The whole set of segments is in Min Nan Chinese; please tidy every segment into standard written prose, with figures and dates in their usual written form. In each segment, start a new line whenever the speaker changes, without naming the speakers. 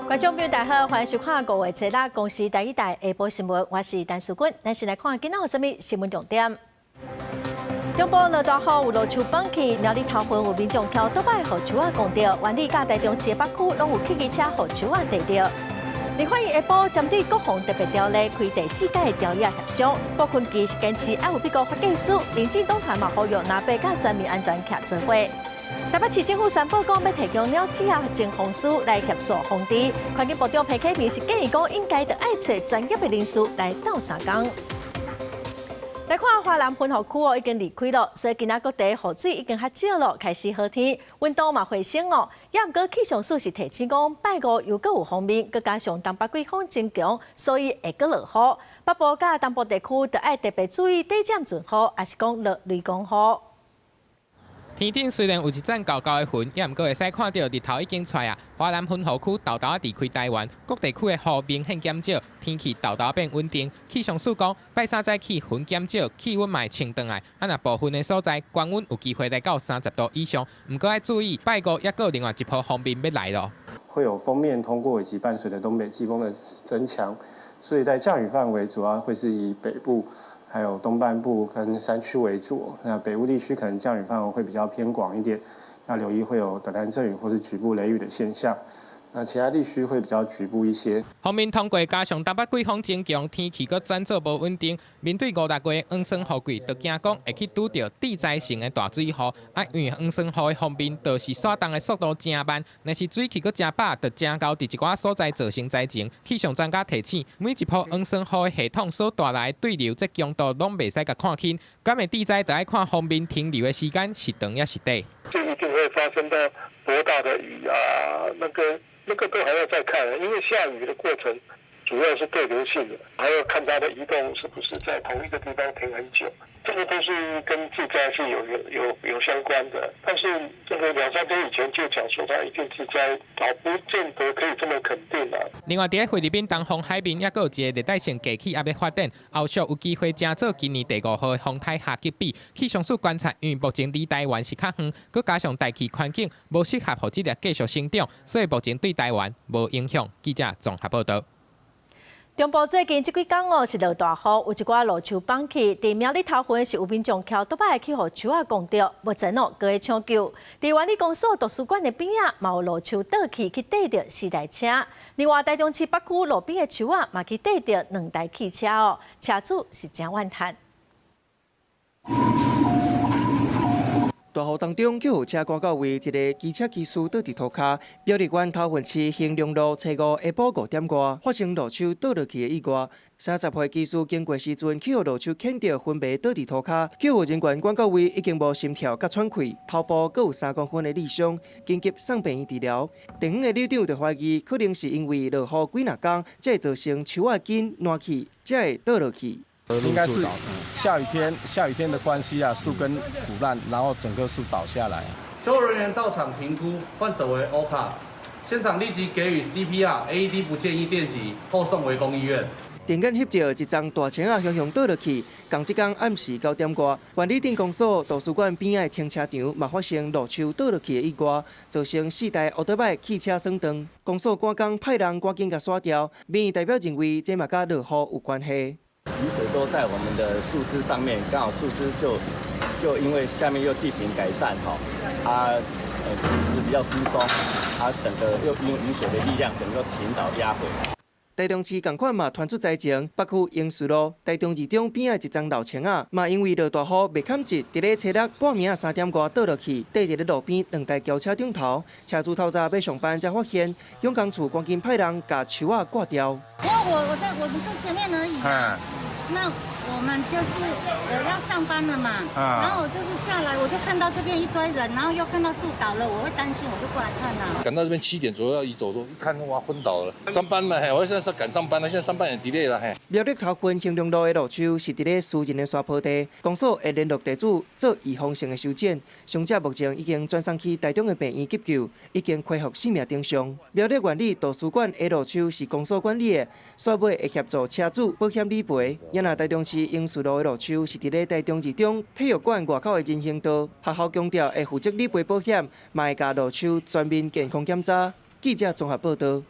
觀眾朋友大家好，歡迎收看五月初六公視台語台下晡新聞，我是陳淑君。咱先來看今仔有啥物新聞重點。中部落大雨，有路樹崩去，苗栗頭份有民眾騎倒擺予樹仔摃著，員林佮台中市的北區攏有汽機車予樹仔硩著。立法院下晡針對國防特別條例開第四屆的朝野協商，傅崑萁是堅持愛有美國法制師，民進黨團嘛呼籲藍白佮全面安全徛做伙。台北市政府宣布講欲提供鳥鼠仔偵風師來協助防治。環境部長彭啟明是建議講應該著愛揣專業的人士來鬥相共。來看華南分雨區哦，已經離開了，所以今仔各地雨水已經較少了，開始好天，溫度嘛回升哦。也毋過氣象署是提醒講，拜五又閣有鋒面，閣加上東北季風增強，所以會閣落雨。北部佮東部地區著愛特別注意短暫陣雨，抑是講落雷公雨。
天頂雖然有一層厚厚的雲，也毋過會使看著日頭已經出來啊。華南分雨區沓沓仔離開台灣，各地區的雨明顯減少，天氣沓沓變穩定。氣象署講，拜三早起雲減少，氣溫嘛會升轉來。啊，若部分的所在，高溫有機會來到30度以上。毋過愛注意，拜五猶閣有另外一波鋒面欲來囉。
會有鋒面通過以及伴隨著東北季風的增強，所以在降雨範圍主要會是以北部，還有東半部跟山區為主，那北部地區可能降雨範圍會比較偏廣一點，要留意會有短暫陣雨或是局部雷雨的現象。那其他地區會比較局部一些。
鋒面通過，加上東北季風增強，天氣閣轉做無穩定。面對五六月黃酸雨季，就驚講會去拄著致災性的大水雨。啊，因為黃酸雨的鋒面就是徙動的速度誠慢，若是水氣閣誠飽，就誠𠢕佇一寡所在造成災情。氣象專家提醒，每一波黃酸雨的系統所帶來的對流這強度攏袂使共看輕。敢會致災，就愛看鋒面停留的時間是長抑是短。
這一定會發生到多大的雨啊？那個都還要再看，因為下雨的過程主要是對流性的，還要看它的移動是不是在同一個地方停很久，這個都是跟致災是有相關的。但是這個兩三天以前就講說它一定致災，倒不見得可以這麼肯定啦。
另外，佇咧菲律賓東方海面，猶閣有一個熱帶性低氣壓欲發展，後續有機會成做今年第五號的風颱哈吉比。氣象署觀察，因為目前離台灣是較遠，閣加上大氣環境無適合予這粒繼續生長，所以目前對台灣無影響。記者綜合報道。
中部最近這幾工哦是落大雨，有一寡路樹崩去。佇苗栗頭份是有民眾騎倒擺去予樹仔摃著，目前哦閣咧搶救。佇員林公所圖書館的邊仔，嘛有路樹倒去去硩著四台車。另外，台中市北區路邊的樹仔嘛去硩著兩台汽車哦，車主是誠怨嘆。
大雨當中，救護車趕到位，一个機車騎士倒佇塗跤。苗栗縣頭份市興隆路初五下晡5點外，發生路樹倒落去的意外。30歲騎士經過時陣，去予路樹牽著昏迷倒佇塗跤。救護人員趕到位，已經無心跳佮喘氣，頭部閣有3公分的裂傷，緊急送病院治療。地方的里長就懷疑，可能是因為落雨幾若工，才會造成樹仔根爛去，才會倒落去。
應該是下雨天，下雨天的關係啊，樹根腐爛，然後整棵樹倒下來。
救護人員到場評估，患者為 OHCA，現場立即給予 CPR、AED 不建議電擊，後送圍攻醫院。
電眼翕著一叢大青仔雄雄倒落去，仝這工暗時9點外，員林鎮公所圖書館邊仔的停車場嘛發生路樹倒落去的意外，造成四台歐多擺汽車損斷。公所趕工派人趕緊共徙掉，民意代表認為這嘛佮落雨有關係。
雨水都在我們的樹枝上面，剛好樹枝就因為下面又地坪改善吼，它土質比較疏鬆，它整個又因為雨水的力量，整個傾倒壓回來。
台中市仝款嘛傳出災情，北區英士路、台中二中邊仔一叢老青仔，嘛因為落大雨袂坎直，佇咧初六半暝仔3點外倒落去，硩佇咧路邊兩台轎車頂頭，車主透早欲上班才發現，永康厝趕緊派人共樹仔割掉。
我在我們坐前面而已啊，那我們就是我要上班了嘛，然後我就是下來，我就看到這邊一堆人，然後又看到樹倒了，我會擔心，我就過來看啦。
趕到這邊7點左右要移走，說一看哇昏倒了，上班了嘿，我現在是趕上班了，現在上班也 delay 了嘿。
苗栗頭份興隆路的路樹是佇咧私人的山坡地，公所會聯絡地主做預防性的修剪。傷者目前已經轉送去台中的病院急救，已經恢復生命徵象。苗栗員林圖書館的路樹是公所管理的，煞尾會協助車主保險理賠。也若台中市英士路的路樹是佇咧台中二中體育館外口的人行道，學校強調會負責理賠保險，嘛會共路樹全面健康檢查。記者綜合報道。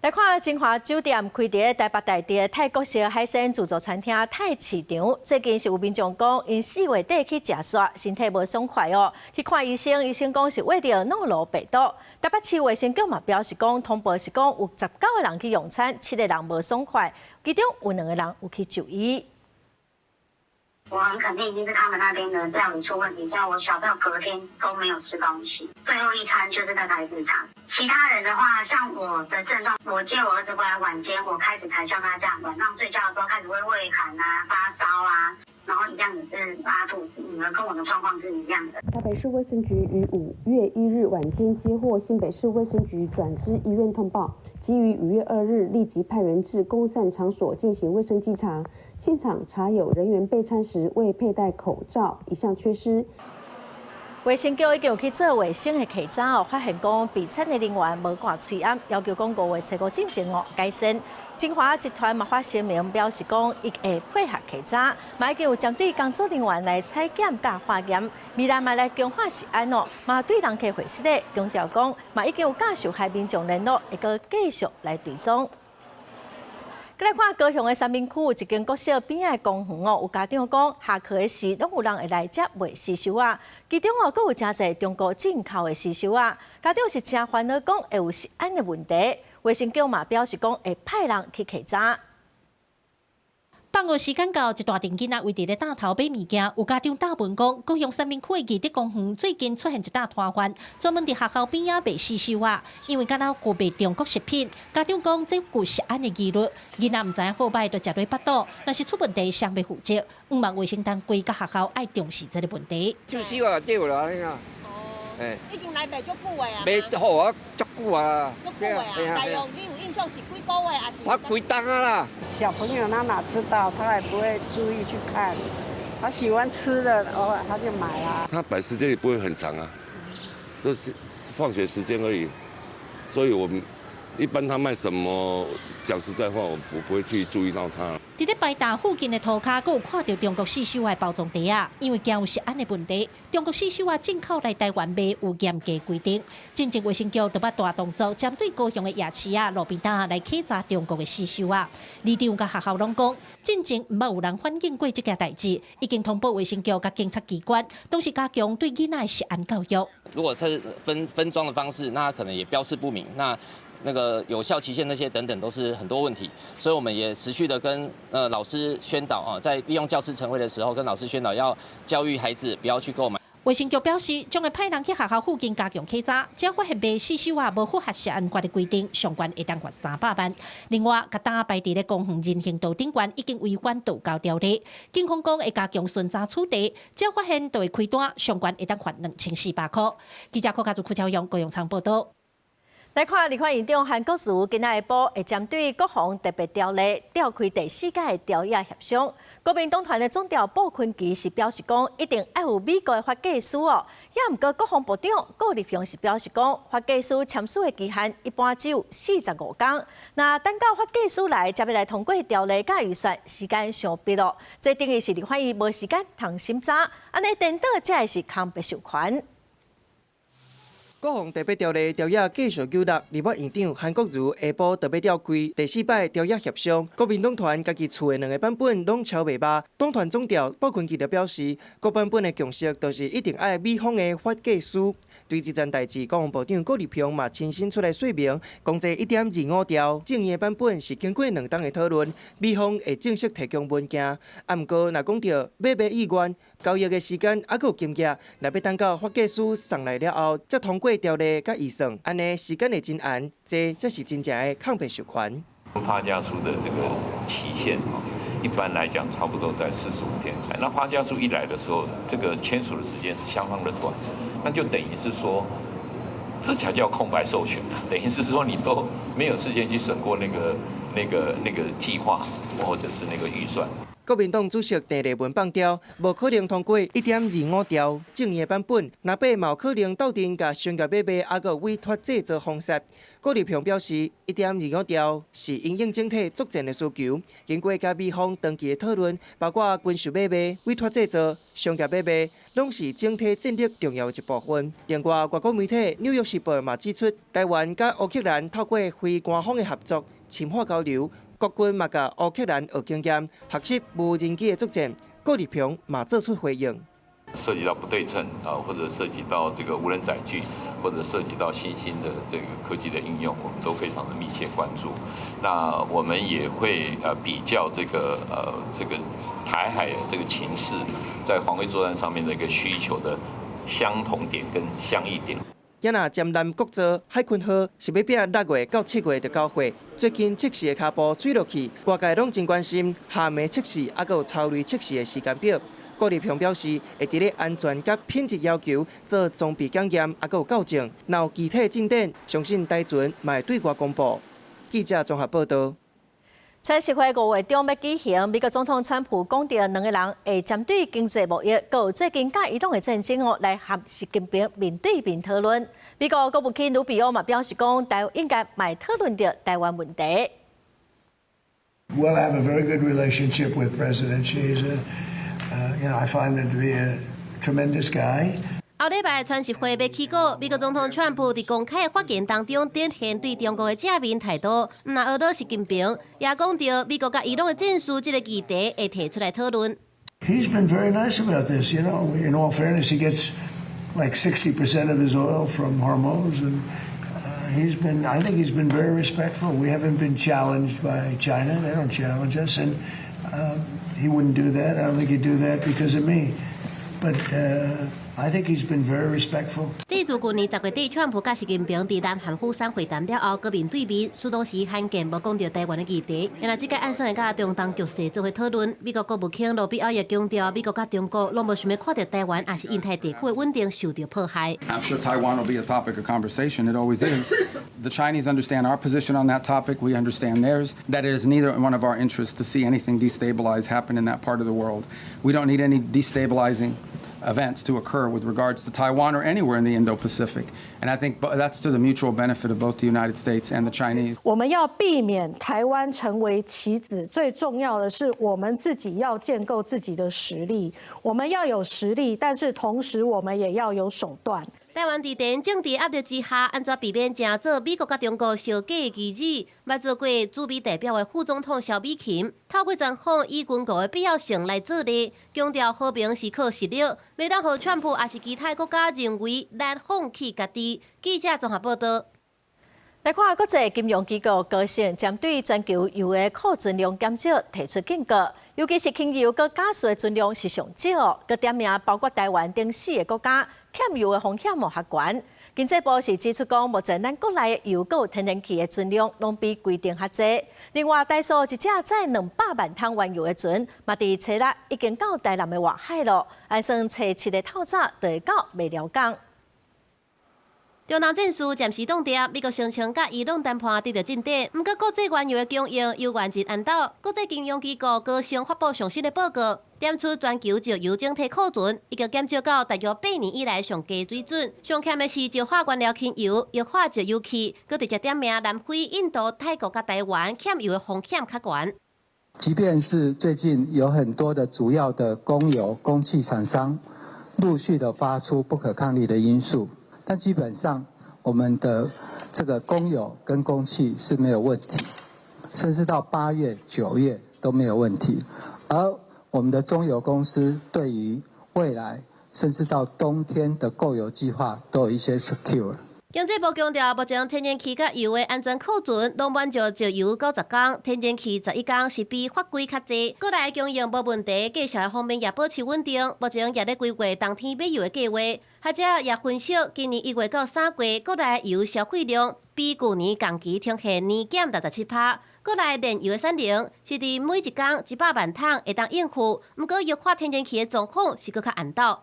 來看晶華酒店開佇台北大直泰國式海鮮自助餐廳泰市場，最近是有民眾講，𪜶4月底去食煞，身體無爽快哦，去看醫生，醫生講是胃著諾如病毒。台北市衛生局嘛表示講，通報是講有19個人去用餐，7個人無爽快，其中有2個人有去就醫。
我很肯定，一定是他們那邊的料理出問題，所以我小朋友隔天都沒有吃東西，最後一餐就是在菜市場。其他人的話，像我的症狀，我接我兒子過來晚間，我開始才像他這樣，晚上睡覺的時候開始會畏寒啊、發燒啊，然後一樣也是拉肚子，女兒跟我的狀況是一樣的。
台北市衛生局於5月1日晚間接獲新北市衛生局轉至醫院通報，基於5月2日立即派員至供膳場所進行衛生稽查。現場查有人員備餐時未佩戴口罩一項缺失。
衛生局已經有去做衛生的稽查哦，發現講備餐的人員無掛喙罨，要求講5月初5進前哦改善。晶華集團嘛發聲明表示講，伊會配合稽查，嘛已經有針對工作人員來採檢佮化驗，未來嘛來強化食安哦，嘛對人客會室的強調講，嘛已經有佮受害民眾聯絡，會閣繼續來追蹤。閣來看高雄的三民區有一間國小邊仔的公園哦，有家長講下課的時，攏有人會來遮賣死鏽仔，其中哦，閣有誠濟中國進口的死鏽仔，家長是誠煩惱，講會有食安的問題。衛生局嘛表示講會派人去稽查。
放學時間到，一大陣囡仔圍佇咧檔頭買物件，有家長敲門講，高雄三民區的義德公園最近出現一大攤販，專門佇學校邊仔賣死鏽仔，因為敢若有賣中國食品，家長講這有食安的疑慮，囡仔毋知影好䆀，就食落腹肚，若是出問題，誰欲負責？向望衛生單位佮學校愛重視這个問題。
就只話對啦，你看。
哦。已經來賣足久的啊。
賣好啊，足久啊。
足久的啊，大約你有印象是幾個月還是？
他幾冬啊啦。
小朋友他哪知道，他也不會注意去看，他喜歡吃的，偶爾他就買啦。
他擺時間也不會很長啊，都是放學時間而已，所以我們一般他賣什麼，講實在話，我不會去注意到他。
佇咧排大附近的塗跤，閣有看著中國死鏽仔的包裝袋仔，因為驚有食安的問題，中國死鏽仔進口來台灣賣有嚴格規定。進前衛生局就捌大動作，針對高雄的夜市仔、路邊攤來稽查中國的死鏽仔。里長佮學校攏講，進前毋捌有人反映過這件代誌，已經通報衛生局佮警察機關，同時加強對囡仔的食安教育。
如果是分裝的方式，那可能也標示不明，那個有效期限那些等等都是很多問題，所以我們也持續的跟老師宣導啊，在利用教師晨會的時候，跟老師宣導要教育孩子不要去購買。
衛生局表示，將會派人去學校附近加強稽查，只要發現賣死鏽仔無符合食安法的規定，上懸會當罰300萬。另外，共擔擺佇咧公園人行道頂懸已經違反道交條例，警方講會加強巡查取締，只要發現就會開單，上懸會當罰2400塊。記者柯家祖、柯超勇、高永昌報道。
來看立法院長韓國瑜今仔下晡會針對國防特別條例召開第四屆的朝野協商。國民黨團的總召傅崐萁是表示講，一定愛有美國的發計師哦。也毋過國防部長顧立雄是表示講，發計師簽署的期限一般只有45天。若等到發計師來，才欲來通過條例佮預算，時間傷迫囉。這等於是立法院無時間通審查，按呢顛倒才會是空白授權。
國防特別條例朝野繼續糾結，立法院長韓國瑜下晡特別召開第四擺朝野協商，國民黨團家己厝的兩个版本攏超袂罷。黨團總召傅崐萁就表示，各版本的共識都是一定愛美方的發計師。對這件代誌，國防部長顧立雄嘛親身出來說明，講這1.25條正義的版本是經過2冬的討論，美方會正式提供文件。啊，毋過若講著買賣意願、交易的時間，猶閣有金額，若欲等到發計師送來了後，才通過條例佮預算，按呢時間會真延，這才是真正的空白授權。
發家書的這個期限一般來講差不多在45天。那發家書一來的時候，這個簽署的時間是相當的短，那就等於是說，這才叫空白授權，等於是說你都沒有時間去審過那個那個計劃或者是那個預算。
國民黨主席鄭麗文放調，無可能通過1.25兆正義的版本，若欲嘛有可能鬥陣共商業買賣，抑閣委託製造方式。郭立雄表示，1.25兆是因應整體作戰的需求，經過佮美方長期的討論，包括軍售買賣、委託製造、商業買賣，攏是整體戰略重要的一部分。另外，外國媒體《紐約時報》嘛指出，台灣佮烏克蘭透過非官方的合作，深化交流。國軍嘛共烏克蘭學經驗，學習無人機的作戰。郭立雄嘛做出回應。
涉及到不對稱啊，或者涉及到這個無人載具，或者涉及到新興的這個科技的應用，我們都非常的密切關注。那我們也會比較這個台海這個情勢，在防衛作戰上面的一個需求的相同點跟相異點。
也若尖南國造海鯤號是欲拼6月到7月就交貨。最近測試的跤步媠落去，外界攏真關心下暝測試抑閣有抽鐳測試的時間表。郭立雄表示，會佇咧安全佮品質要求做裝備檢驗，抑閣有校正。若有具體進展，相信台船嘛會對外公布。記者綜合報道。
川習會5月中欲舉行，美國總統川普講著兩个人會針對經濟貿易，閣有最近佮伊朗的戰爭哦，來和習近平面對面討論。美國國務卿魯比歐嘛表示講，台灣應該嘛會討論著台灣問題。
Well, I have a very good relationship with President Xi. He's a, you know, I find him to be a tremendous guy.
後禮拜川習會欲起鼓，美國總統川普佇公開發言當中，展現對中國的正面態度，毋但呵咾習近平，也講著美國佮伊朗的戰事這個議題會提出來討論。
He's been very nice about this. In all fairness, he gets like 60% of his oil from Hormuz, and I think he's been very respectful. We haven't been challenged by China. They don't challenge us, and he wouldn't do that. I don't think he'd do that because of me. But I think he's been very respectful.
這自舊年10月底，川普佮習近平佇南韓釜山會談了後，閣面對面，雖當時罕見無講著台灣的議題。然而，這屆按算會佮中東局勢做伙討論。美國國務卿魯比歐也強調，美國佮中國攏無想欲看著台灣抑是印太地區的穩定受著破壞。
I'm sure Taiwan will be a topic of conversation. It always is. The Chinese understand our position on that topic. We understand theirs. That it is neither one of our interests to see anything destabilized happen in that part of the world. We don't need any destabilizing events to occur with regards to Taiwan or anywhere in the Indo-Pacific. And I think that's to the mutual benefit of both the United States and the Chinese.
我們要避免台灣成為棋子，最重要的是我們自己要建構自己的實力。我們要有實力，但是同時我們也要有手段。
台灣佇地緣政治壓力之下，按怎避免成做美國佮中國相加的棋子？捌做過駐美代表的副總統蕭美琴，透過專訪以軍購的必要性來做例，強調和平是靠實力，袂當予川普抑是其他國家認為咱放棄家己。記者綜合報道。
來看國際金融機構高盛針對全球油的庫存量減少提出警告，尤其是輕油佮加稅的存量是上少，閣點名包括台灣等四个國家欠油的風險無較懸。經濟部是指出講，目前咱國內的油佮天然氣的存量攏比規定較濟。另外，台塑一隻載200萬桶原油的船，嘛佇初六已經到台南的外海囉，按算初七的透早就會到麥寮港。
中東戰事暫時凍定，美國聲稱佮伊朗談判得著進展，毋過國際原油的供應猶原真緣投。國際金融機構高盛發布上新的報告，點出全球石油整體庫存已經減少到大約8年以來上低水準。上欠的是石化原料輕油、液化石油氣，閣直接點名南非、印度、泰國佮台灣欠油的風險較懸。
即便是最近有很多的主要的供油、供氣廠商陸續的發出不可抗力的因素。但基本上，我們的這個供油跟供氣是沒有問題，甚至到8月、9月都沒有問題。而我們的中油公司對於未來，甚至到冬天的購油計劃都有一些 secure。
經濟部強調，目前天然氣佮油的安全庫存攏滿足石油90天，天然氣11天是比法規較濟。國內供應無問題，價售的方面也保持穩定。目前也咧規劃冬天買油的計劃。學者也分析，今年1月到3月，國內油消費量比舊年同期呈現年減67%。國內煉油的產能是佇每一工100萬桶會當應付，毋過液化天然氣的狀況是閣較緣投。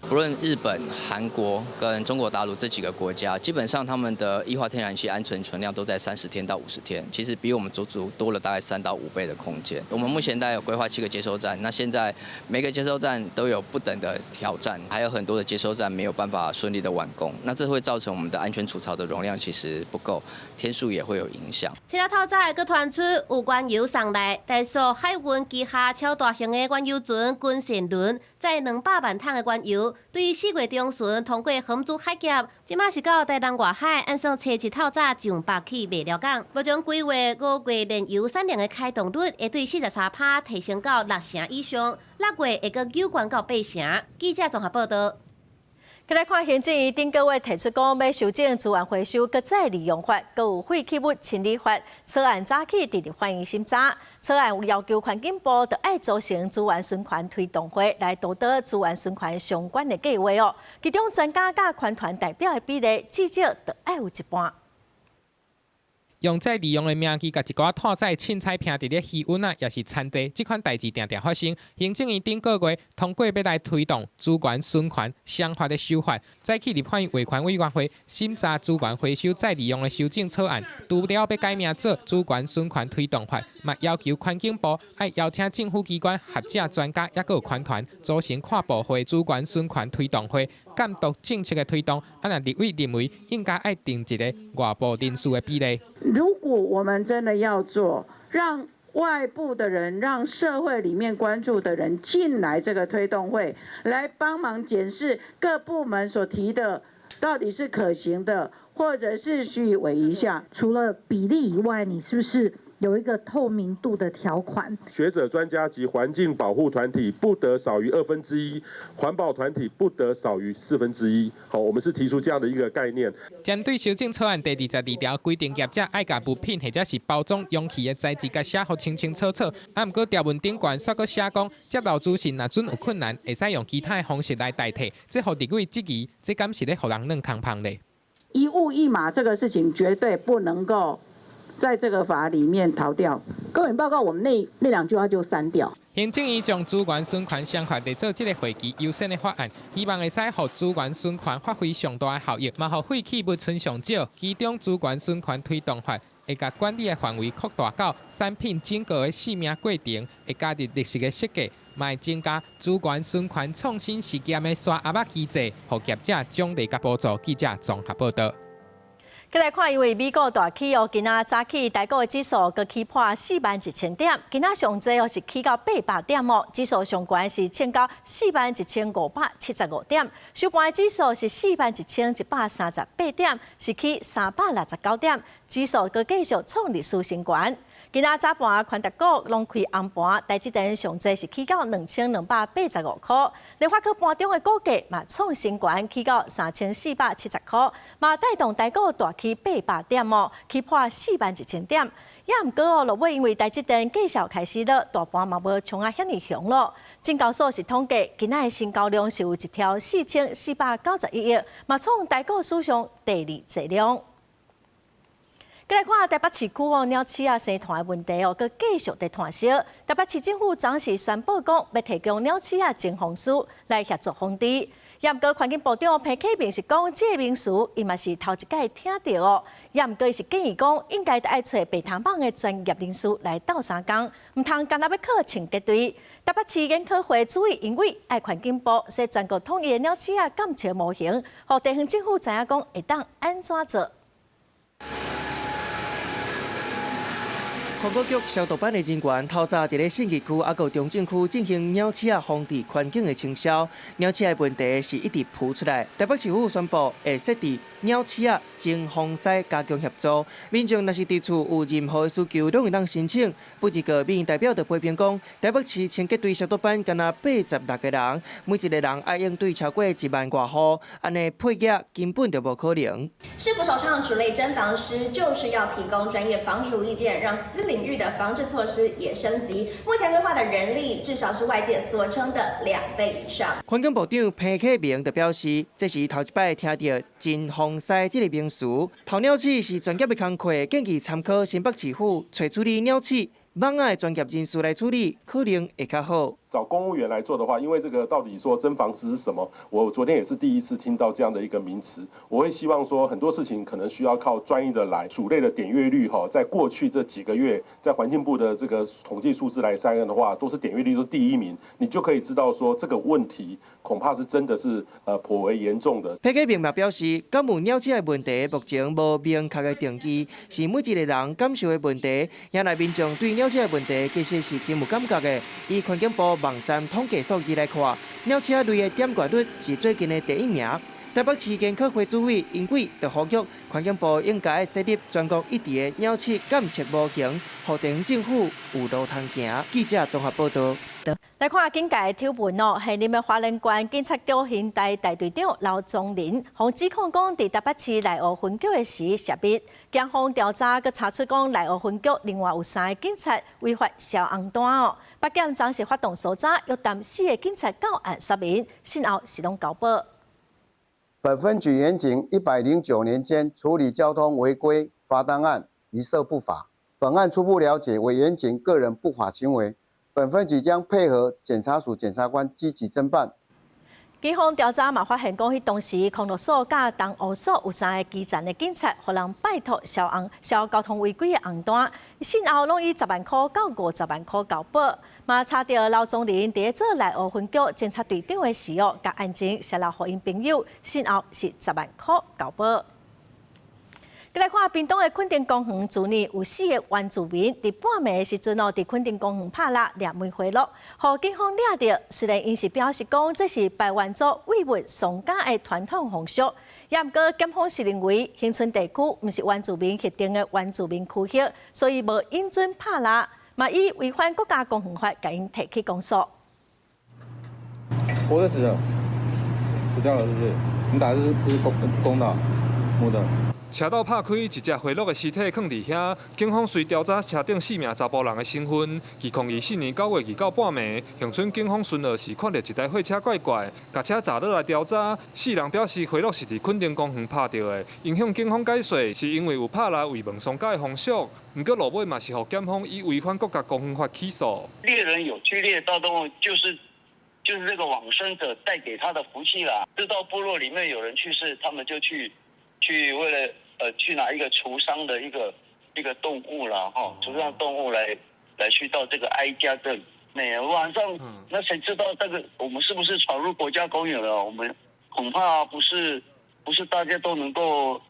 不論日本、韓國跟中國大陸這幾個國家，基本上他們的液化天然氣安全存量都在30天到50天，其實比我們足足多了大概3到5倍的空間。我們目前大概有規劃7個接收站，那現在每個接收站都有不等的挑戰，還有很多的接收站沒有辦法順利的完工，那這會造成我們的安全儲槽的容量其實不夠，天數也會有影響。
這個透早閣傳出有原油送來，台塑海運旗下超大型的原油船軍神輪載200萬桶的原油，對4月中旬通過荷姆茲海峽，這馬是到台南外海，按算初七透早上北去麥寮港。目前規劃5月煉油產量的開動率會對43%提升到6成以上，6月會閣有懸到8成。記者綜合報道。
來看行政院頂個月提出講，欲修正資源回收閣再利用法，閣有廢棄物清理法草案早起佇立法院審查。草案有要求環境部著愛組成資源循環推動會來督導資源循環相關的計劃哦。其中專家佮環團代表的比例至少著愛有一半。
用再利用的名義，共一寡吐屎凊彩拚佇咧魚塭仔，抑是田地，這款代誌定定發生。行政院頂個月通過欲來推動資源循環相關的修法，早起立法院衛環委員會審查資源回收再利用的修正草案，除了欲改名做資源循環推動法，嘛要求環境部愛邀請政府機關、學者、專家，抑閣有環團組成跨部會資源循環推動會，監督政策的推動。啊，若立委認為應該愛定一个外部人士的比例。
如果我們真的要做，讓外部的人、讓社會裡面關注的人進來這個推動會，來幫忙檢視各部門所提的到底是可行的，或者是需微一下。
除了比例以外，你是不是有一個透明度的條款？
學者、專家及環境保護團體不得少於1/2，環保團體不得少於1/4。好，我們是提出這樣的一個概念。
針對修正草案第22條規定，業者愛共物品或者是包裝容器的材質共寫予清清楚楚。啊，毋過條文頂懸煞閣寫講，接受資訊若準有困難，會使用其他的方式來代替。這予立委質疑，這敢是咧予人軟空芳咧？
一物一碼這個事情絕對不能夠在這個法裡面逃掉。
各位報告，我們那兩句話就刪掉。
行政院將資源循環相關列做這個會期優先的法案，希望會使予資源循環發揮上大的效益，嘛予廢棄物賰上少。其中資源循環推動法會共管理的範圍擴大到產品整個的生命過程，會加入綠色的設計，嘛會增加資源循環創新實驗的沙盒仔機制，予業者獎勵佮補助。記者綜合報道。
再來看，因為美國大起哦，今仔早起台股的指數閣起破4萬1000點，今仔上濟哦是起到800點哦，指數上懸是衝到41,575點，收盤的指數是41,138點，是起369點，指數閣繼續創歷史新高。今仔早盤權值股攏開紅盤，台積電上濟是起到2285塊，聯發科盤中的股價嘛創新高，起到3470塊，嘛帶動台股大起800點哦，起破4萬1000點。也毋過哦，落尾因為台積電繼續開始了，大盤嘛無衝啊遐爾強咯。證交所是統計，今仔的成交量是有一兆4491億，嘛創台股史上第二濟量。閣來看台北市區哦，鳥鼠仔生團的問題哦，閣繼續佇炭燒。台北市政府昨時宣布講，欲提供鳥鼠仔偵防師來協助防治。也毋過環境部長彭啟明是講，這個名詞伊嘛是頭一擺聽著哦。也毋過伊是建議講，應該愛揣白頭蠓的專業人士來鬥相共，毋通干焦欲靠清潔隊。台北市研考會主委認為，愛環境部設全國統一的鳥鼠仔監測模型，予地方政府知影講會當按怎做。
環保局消毒班的人員透早佇咧信義區抑閣中正區進行鳥鼠仔防治環境的清消，鳥鼠仔的問題是一直浮出來。台北市府宣布會設置鳥鼠仔偵防師加強協助，民眾若是佇厝有任何的需求，攏會當申請。不過民意代表就批評講，台北市清潔隊消毒班干焦86個人，每一個人愛應對超過1萬外戶，按呢配額根本就無可能。
市府首創鼠類偵防師，就是要提供專業防鼠意見，讓私領域的防治措施也升級。目前規劃的人力至少是外界所稱的2倍以上。
環境部長彭啟明就表示，這是頭一擺聽著偵防師這個名詞。偷鳥鼠是專業的工課，建議參考新北市府揣處理鳥鼠蠓仔的專業人士來處理，可能會較好。
找公務員來做的話，因為這個到底說偵防師是什麼？我昨天也是第一次聽到這樣的一個名詞。我會希望說很多事情可能需要靠專業的來。鼠類的點閱率哈，在過去這幾個月，在環境部的這個統計數字來看的話，都是點閱率都是第一名，你就可以知道說這個問題恐怕是真的是頗為嚴重的。
裴啟明嘛表示，敢有鳥鼠的問題，目前無明確的定義，是每一個人感受的問題。也來民眾對鳥鼠的問題其實是真有感覺的。以環境部網站統計數字來看，鳥鼠類的點閱率是最近的第一名。台北市健科會主委殷貴就呼籲環境部應該設立全國一致的鳥鼠監測模型，予地方政府有路通行。記者綜合報道。
來看警界醜聞哦，現任的花蓮縣警察局刑大大隊長劉宗林，予指控講，佇台北市內湖分局的時涉密，警方調查閣查出講內湖分局另外有三个警察違法銷紅單哦。北檢昨是發動搜查，約談四个警察到案說明，訊後是攏交保。
本分局員警109年間處理交通違規罰單案一涉不罰。本案初步了解為員警個人不法行為。本分局將配合檢察署檢察官積極偵辦。
警方調查嘛發現，講彼當時康樂所佮東湖所有三个基層的警察，予人拜託銷紅銷交通違規的紅單，訊後攏以10萬箍到50萬箍交保。嘛查著劉宗林佇咧做內湖分局偵察隊長的時候，共案情洩露予𪜶朋友，訊後是十萬箍交保。來看屏東的墾丁公園，昨年有四个原住民佇半暝的時陣哦，佇墾丁公園拍獵掠梅花鹿，予警方掠著。雖然𪜶是表示講這是排灣族慰問喪家的傳統風俗，也毋過檢方是認為恆春地區毋是原住民核定的原住民區域，所以無允准拍獵，嘛以違反國家公園法，共𪜶提起公訴。
活的死的，死掉了是不是？你打的是不是公公的母的？
車道拍開，一隻花鹿的屍體囥佇遐。警方隨調查車頂四名查埔人的身份。2024年9月2號半暝，恆春警方巡邏時看著一台貨車怪怪，共車閘落來調查。四人表示花鹿是佇墾丁公園拍著的，𪜶向警方解釋是因為有拍獵慰問喪家的風俗。毋過落尾嘛是予檢方以違反國家公園法起訴。
獵人有去獵到動物，就是這個往生者帶給他的福氣啦。知道部落裡面有人去世，他們就去為了。去拿一個除喪的一個動物啦，哈，除喪動物來去到這個哀家這裡。那晚上，那誰知道這個我們是不是闖入國家公園了？我們恐怕不是大家都能夠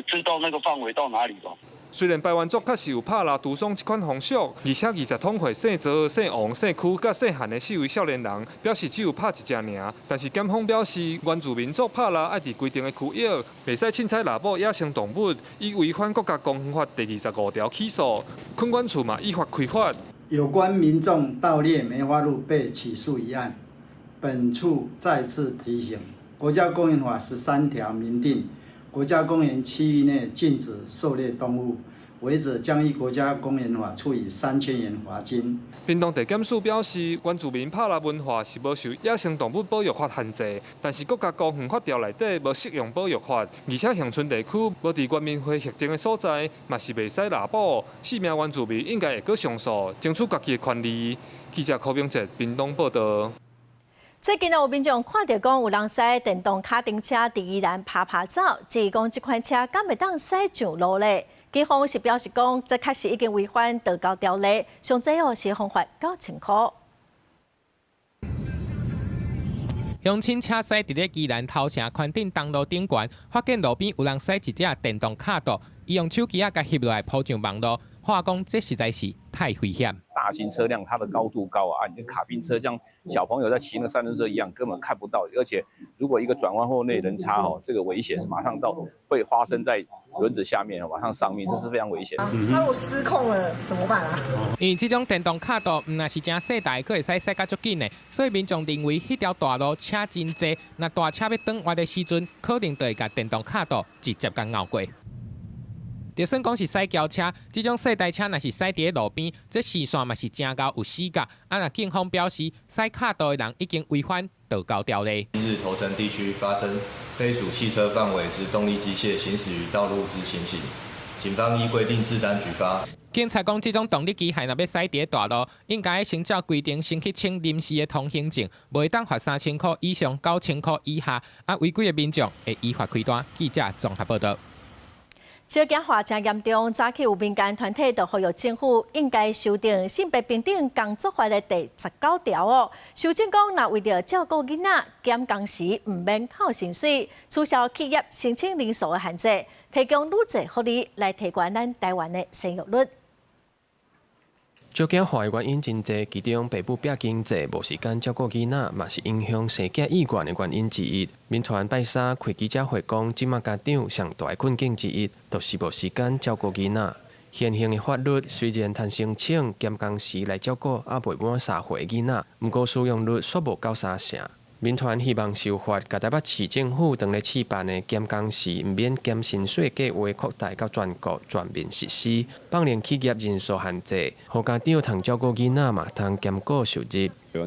知道那個範圍到哪裡吧。
雖然排灣族確實有拍獵除喪這款風俗，而且20統歲姓趙、姓王、姓柯佮姓韓的四位少年人表示只有拍一隻爾，但是檢方表示原住民族拍獵愛佇規定的區域，袂使凊彩獵捕野生動物，以違反國家公園法第25條起訴。墾管處嘛依法開罰。
有關民眾盜獵梅花鹿被起訴一案，本處再次提醒，國家公園法13條明定，國家公園區域內禁止狩獵動物，違者將依國家公園法處以3000元罰金。
屏東地檢署表示，原住民拍獵文化是無受野生動物保育法限制，但是國家公園法條內底無適用保育法，而且恆春地區無佇原民會核定的所在，嘛是袂使獵捕。四名原住民應該會閣上訴，爭取家己的權利。記者柯明哲屏東報道。
最近有民眾看著講有人駛電動跤踏車佇宜蘭趴趴走，質疑講這款車敢會當駛上路咧？警方是表示講，這確實已經違反道交條例，上濟哦是罰9000箍。
鄉親車駛佇咧宜蘭頭城寬頂東路頂懸，發現路邊有人駛一隻電動跤踏，伊用手機仔共翕落來鋪上網路，話講這實在是太危險。
大型車輛它的高度高啊，你卡賓車像小朋友在騎那個三輪車一樣，根本看不到。而且如果一個轉彎後內人插哦，這個危險是馬上到會發生在輪子下面，馬上喪命，這是非常危險。
他如果失控了怎麼辦啊？
因為這種電動跤踏毋但是誠細台，閣會使駛甲足緊的，所以民眾認為彼條大路車真濟，若大車欲轉彎的時陣，可能就會共電動跤踏直接共拗過。就算講是駛轎車，這種細台車若是駛佇咧路邊，這視線嘛是誠𠢕有死角。啊，若警方表示，駛跤踏的人已經違反道交條例。
近日頭城地區發生非屬汽車範圍之動力機械行駛於道路之情形，警方依規定自單舉發。
警察講，這種動力機械若欲駛佇大路，應該先照規定先去請臨時的通行證，袂當罰3000箍以上9000箍以下，啊違規的民眾會依法開單。記者綜合報道。
少子化誠嚴重，早起有民間團體就呼籲政府應該修訂性別平等工作法的第19條哦。修正講，若為著照顧囡仔減工時，毋免扣薪水，取消企業申請人數的限制，提供愈濟福利來提懸咱台灣的生育率。
少子化的原因真濟，其中爸母拚經濟無時間照顧囡仔，嘛是影響生囝意願的原因之一。民團拜三開記者會講，這馬家長上大的困境之一，就是無時間照顧囡仔。現行的法律雖然通申請減工時來照顧猶未滿3歲囡仔，毋過使用率煞無夠三成。民團希望修法，共台北市政府當咧試辦的減工時毋免減薪水計畫擴大到全國全面實施，放寬企業人數限制，予家長通照顧囡仔嘛，通兼顧收入。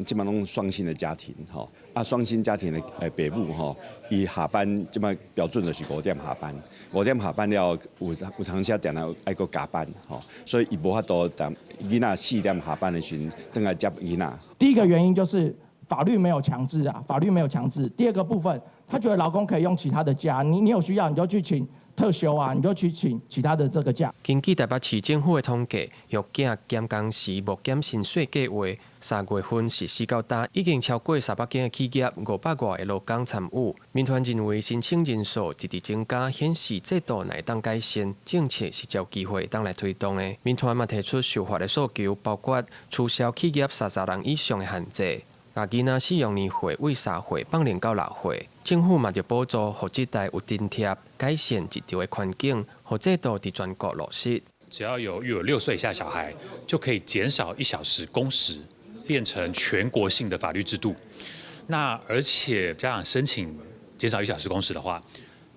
這馬攏雙薪的家庭，吼啊雙薪家庭的爸母吼，伊下班這馬標準就是5點下班，5點下班了有當時定定愛閣加班，吼，所以伊無法度佇囡仔4點下班的時陣，轉來接囡仔。
第一個原因就是。法律沒有強制啊，法律沒有強制。第二個部分，他覺得勞工可以用其他的假，你有需要你就去請特休啊，你就去請其他的這個假。
根據台北市政府的統計，育囝減工時無減薪水計畫，3月份實施到今，已經超過300間的企業，500外个勞工參與。民團認為申請人數直直增加，顯示制度會當改善，政策是有機會當來推動的。民團嘛提出修法的訴求，包括取消企業30人以上的限制。共囡仔使用年歲為3歲放寬到6歲，政府嘛著補助，予這代有津貼，改善職場的環境，予制度佇全國落實。
只要有育有6歲以下小孩，就可以減少1小時工時，變成全國性的法律制度。那而且家長申請減少1小時工時的話，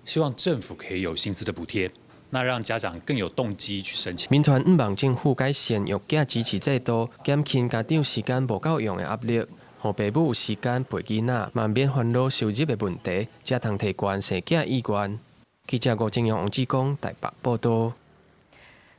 希望政府可以有薪資的補貼。那讓家長更有動機去申請。
民團向望政府改善育囝支持制度，減輕家長時間無夠用的壓力。予爸母有時間陪囡仔，嘛免煩惱收入的問題，才通提懸生囝意願。記者吳正陽、王志剛台北報道。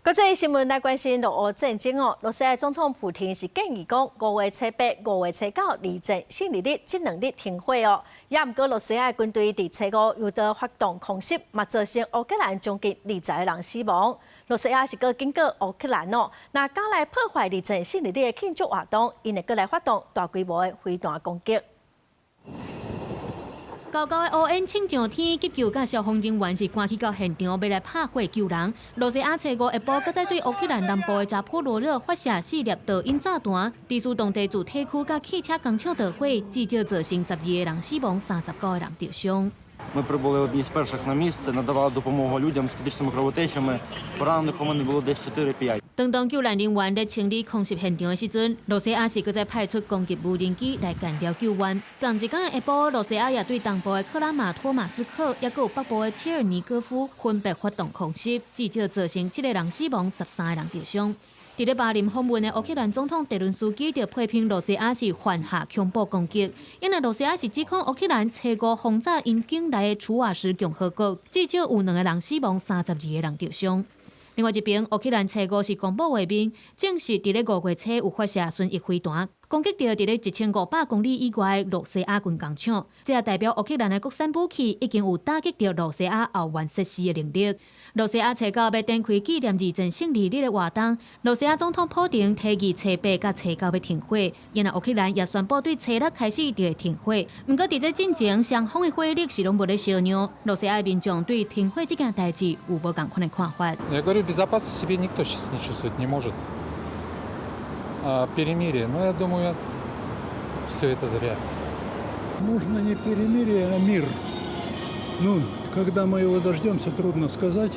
國際新聞來關心俄烏戰爭哦，羅西亞總統普廷是建議講，5月初8、5月初9二戰勝利日這兩日停火哦。也毋過，羅西亞軍隊佇初五又閣發動空襲，嘛造成烏克蘭將近20個人死亡。羅西亞是閣警告烏克蘭哦，若敢來破壞二戰勝利日的慶祝活動，𪜶會閣來發動大規模的飛彈攻擊。
厚厚的烏煙衝上天，急救佮消防人員是趕去到現場，欲來拍火救人。羅西亞初五下晡，閣再對烏克蘭南部的扎波羅熱發射四粒導引炸彈，致使當地住宅區佮汽車工廠著火，至少造成12個人死亡，39個人著傷。
Ми прибули одні з перших на місце, надавали допомогу людям з критичними кровотечами. Поранених у мене було десь 4-5.
當當救援人員咧清理空襲現場的時陣，羅西亞是閣再派出攻擊無人機來干擾救援。仝一工下晡，羅西亞也對東部的克拉馬托馬斯克，抑閣有北部的切爾尼戈夫分別發動空襲，至少造成7個人死亡，13個人著傷。佇咧巴林訪問的烏克蘭總統澤倫斯基就批評羅西亞是犯下恐怖攻擊，因為羅西亞是指控烏克蘭初五轟炸𪜶境內的楚瓦什共和國，至少有2個人死亡，32個人著傷。另外一邊，烏克蘭初五是公布畫面，證實佇咧5月初有發射巡弋飛彈，攻擊著佇咧1500公里以外的羅西亞軍工廠，這也代表烏克蘭的國產武器已經有打擊著羅西亞後援設施的能力。羅西亞初九欲展開紀念二戰勝利日的活動，羅西亞總統普廷提議初八佮初九欲停火，然後烏克蘭也宣布對初六開始就會停火。毋過佇這進前，雙方的火力是攏無咧相讓，羅西亞民眾對停火這件代誌有無仝款的看法。
Я говорю, безопасности себе никто сейчас не чувствовать не может. А перемирие, ну, я думаю, все это зря.
Нужно не перемирие, а мир. Ну, когда мы его дождемся, трудно сказать.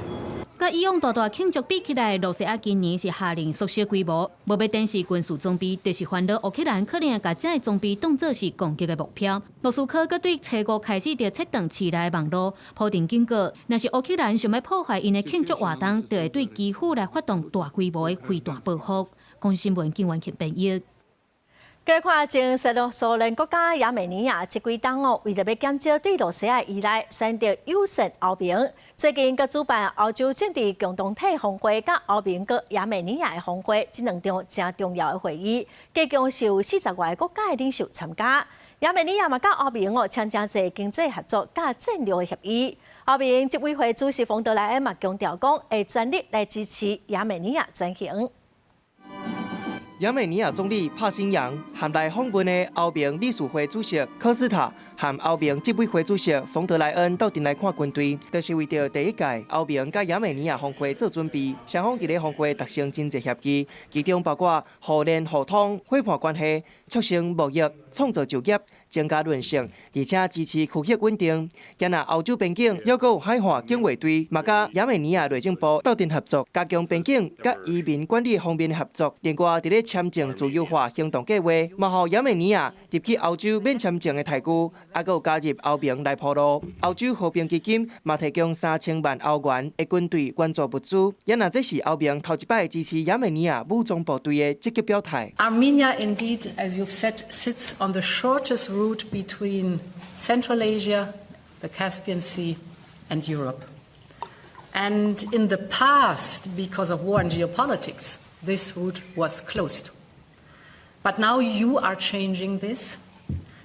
佮以往大大慶祝比起來，羅西亞今年是下令縮小規模，無欲展示軍事裝備，就是煩惱烏克蘭可能會共這个裝備當做是攻擊的目標。莫斯科閣對初五開始就切斷市內網路，普廷警告，若是烏克蘭想欲破壞𪜶的慶祝活動，就會對基輔來發動大規模的飛彈報復。公視新聞，金元慶編譯。
今來看前蘇聯國家亞美尼亞這幾冬哦，為著欲減少對羅西亞依賴，選擇友善歐盟。最近閣主辦歐洲政治共同體峰會，佮歐盟佮亞美尼亞的峰會，這兩場誠重要的會議，計共是有40外個國家的領袖參加。亞美尼亞嘛，佮歐盟哦簽誠濟經濟合作佮戰略的協議。歐盟執委會主席馮德萊恩嘛強調講，會全力來支持亞美尼亞轉型。
亞美尼亞總理帕辛揚和來訪問的歐盟理事會主席科斯塔和歐盟執委會主席馮德萊恩鬥陣來看軍隊，就是為著第一屆歐盟佮亞美尼亞峰會做準備。雙方佇咧峰會達成真濟協議，其中包括互聯互通、伙伴關係、促成貿易、創造就業、增加韌性，而且支持區域穩定。今若歐洲邊境猶閣有海岸警衛隊，嘛佮亞美尼亞內政部鬥陣合作，加強邊境佮移民管理方面的合作。另外，佇咧簽證自由化行動計劃，嘛予亞美尼亞入去歐洲免簽證的待遇，猶閣有加入歐盟來鋪路。歐洲和平基金嘛提供3000萬歐元的軍隊援助物資。也若這是歐盟頭一擺支持亞美尼亞武裝部隊的積極表態。
Armenia indeed, as you've said, sits on the shortest route between Central Asia, the Caspian Sea, and Europe. And in the past, because of war and geopolitics, this route was closed. But now you are changing this,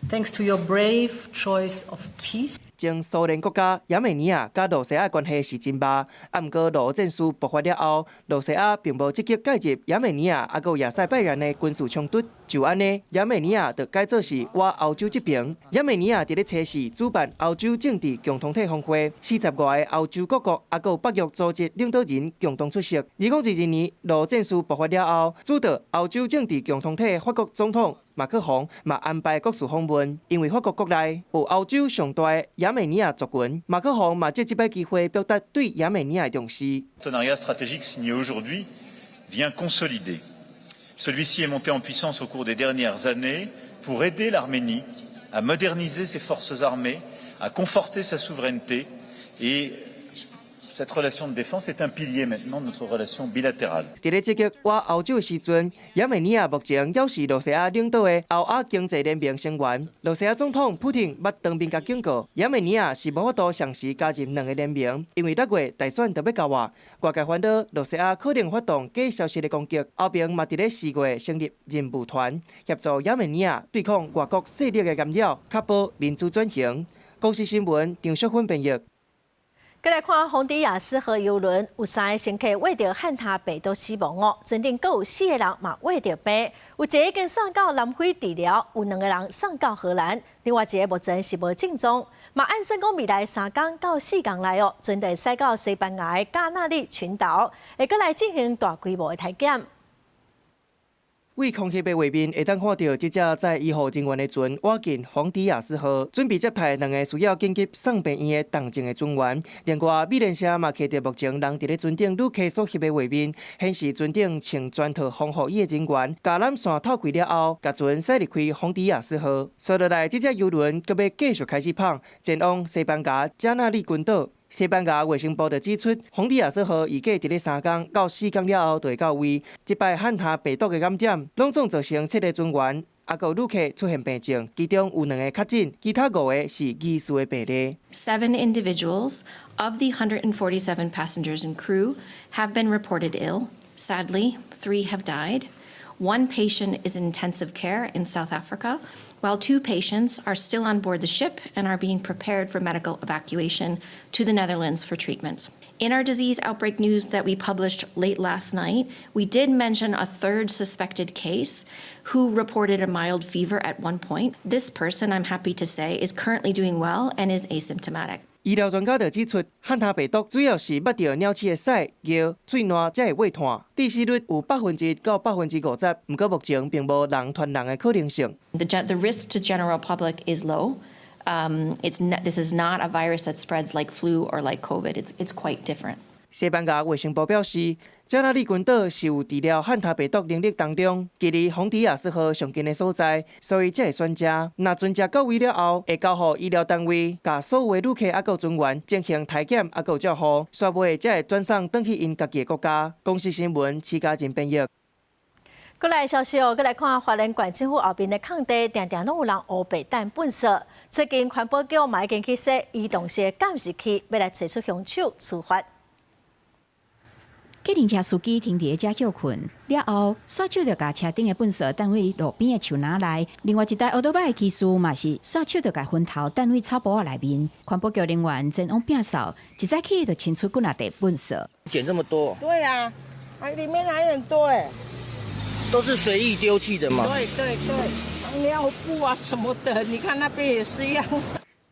thanks to your brave choice of peace.
前蘇聯國家亞美尼亞佮羅西亞關係是真歹，啊，毋過俄烏戰事爆發了後，羅西亞並無積極介入亞美尼亞猶閣有亞塞拜然的軍事衝突。就按呢，亞美尼亞就改做是倚歐洲這邊。亞美尼亞佇咧初四主辦歐洲政治共同體峰會，40外個歐洲各國猶閣有北約組織領導人共同出席。2022年俄烏戰事爆發了後，主導歐洲政治共同體的法國總統馬克宏嘛安排國事訪問，因為法國國內有歐洲上大的亞美尼亞族群，馬克宏嘛藉這擺機會表達對亞美尼亞的重視。
Partenariat stratégique signé aujourd'hui vient consolider. Celui-ci est monté en puissance au cours des dernières années pour aider l'Arménie à moderniser ses forces armées, à conforter sa souveraineté et cette relation de défense est un pilier maintenant de notre relation bilatérale.
佇咧積極倚歐洲的時陣，亞美尼亞目前猶是羅西亞領導的歐亞經濟聯盟成員。羅西亞總統普廷捌當面共警告，亞美尼亞是無法度同時加入兩个聯盟，因為6月大選就欲到啊。外界煩惱羅西亞可能發動假消息的攻擊，歐盟嘛佇咧4月成立任務團，協助亞美尼亞對抗外國勢力的干擾，確保民主轉型。公視新聞張淑芬編譯。
閣來看洪迪亞斯號郵輪有三个乘客穢著漢他病毒死亡哦，船頂閣有四个人嘛穢著病，有一个已經送到南非治療，有兩个人送到荷蘭，另外一个目前是無症狀。嘛按算講未來3工到4工內哦，船會駛到西班牙的加納利群島，會閣來進行大規模的篩檢。
對空翕的畫面會當看著，這隻載醫護人員的船倚近洪迪亞斯號，準備接載兩个需要緊急送病院的重症的船員。另外，美聯社嘛摕著目前人佇咧船頂旅客所翕的畫面，顯示船頂穿全套防護衣的人員，共纜線透開了後，共船駛離開洪迪亞斯號。紲落來，這隻郵輪閣欲繼續開始麭，前往西班牙加納利群島。西班牙衛生部就指出，洪迪亞斯號預計佇咧3工到4工了後就會到位。這擺漢他病毒的感染，攏總造成七个船員猶閣旅客出現病症，其中有兩个確診，其他五个是疑似的病例。
Seven individuals of the 147 passengers and crew have been reported ill. Sadly, three have died. One patient is in intensive care in South Africa, while two patients are still on board the ship and are being prepared for medical evacuation to the Netherlands for treatment. In our disease outbreak news that we published late last night, we did mention a third suspected case who reported a mild fever at one point. This person, I'm happy to say, is currently doing well and is asymptomatic.
醫療專家就指出，漢他病毒主要是捌著鳥鼠的屎、尿、喙瀾才會穢吐，致死率有1%到50%，毋過目前並無人傳人的可能性。
The risk to general public is low. This is not a virus that spreads like flu or like COVID. It's quite different.
西班牙衛生部表示，加納利群島是有治療漢他病毒能力當中，距離洪迪亞斯號上近的所在，所以才會選這。若船隻到位了後，會交予醫療單位，共所有的旅客猶閣船員進行篩檢猶閣照護，煞尾才會轉送轉去𪜶家己的國家。公視新聞，徐家仁編譯。
閣來消息哦，閣來看花蓮縣政府後面的空地，定定攏有人烏白擲糞埽。最近環保局嘛已經去設移動式監視器，欲來揣出兇手處罰。
計程車司機停佇遮歇睏了後，紲手就共車頂的糞埽擲佇路邊的樹林內。另外一台歐多擺的騎士嘛是紲手就共墳頭擲佇草埔仔內面。環保局人員前往摒掃，一早起就清出幾若袋糞埽。
撿這麼多？
對啊，啊，裡面還很多哎。
都是隨意丟棄的嗎？
對對對，尿布啊什麼的，你看那邊也是一樣。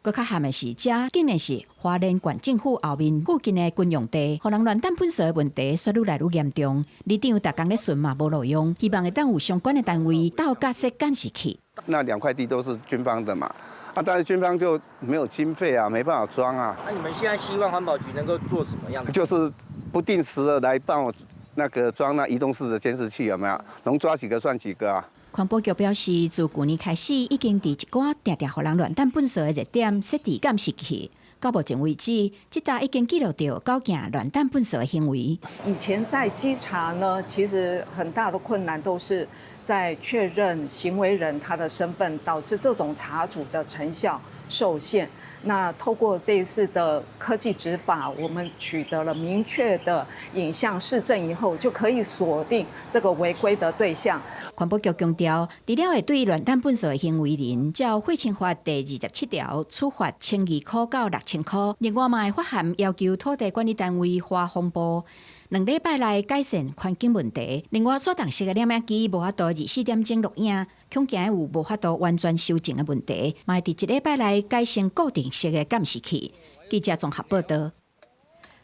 閣較譀的是，遮竟然是花蓮縣政府後面附近的軍用地，予人亂擲糞埽的問題，煞愈來愈嚴重。里長逐工咧巡嘛無路用，希望會當有相關的單位鬥架設監視器。
那兩塊地都是軍方的嘛，啊，但是軍方就沒有經費啊，沒辦法裝啊。
那你們現在希望環保局能夠做什麼樣？
就是不定時的來幫我那個裝那移動式的監視器，有沒有？能抓幾個算幾個啊？
環保局表示，自舊年開始，已經佇一寡定定予人亂擲糞埽的熱點設置監視器。到目前為止，這搭已經記錄著九件亂擲糞埽的行為。
以前在稽查呢，其實很大的困難都是在確認行為人他的身份，導致這種查處的成效受限。那透過這一次的科技執法，我們取得了明確的影像事證以後，就可以鎖定這個違規的對象。
環保局強調，除了會對亂擲糞埽的行為人，照廢清法第27條處罰1200塊到6000塊，另外嘛會發函要求土地管理單位花風暴2禮拜內改善環境問題。另外，手動式的攝影機無法度24點鐘錄影，恐驚有無法度完全修正的問題，嘛會佇1禮拜內改成固定式的監視器。記者綜合報導。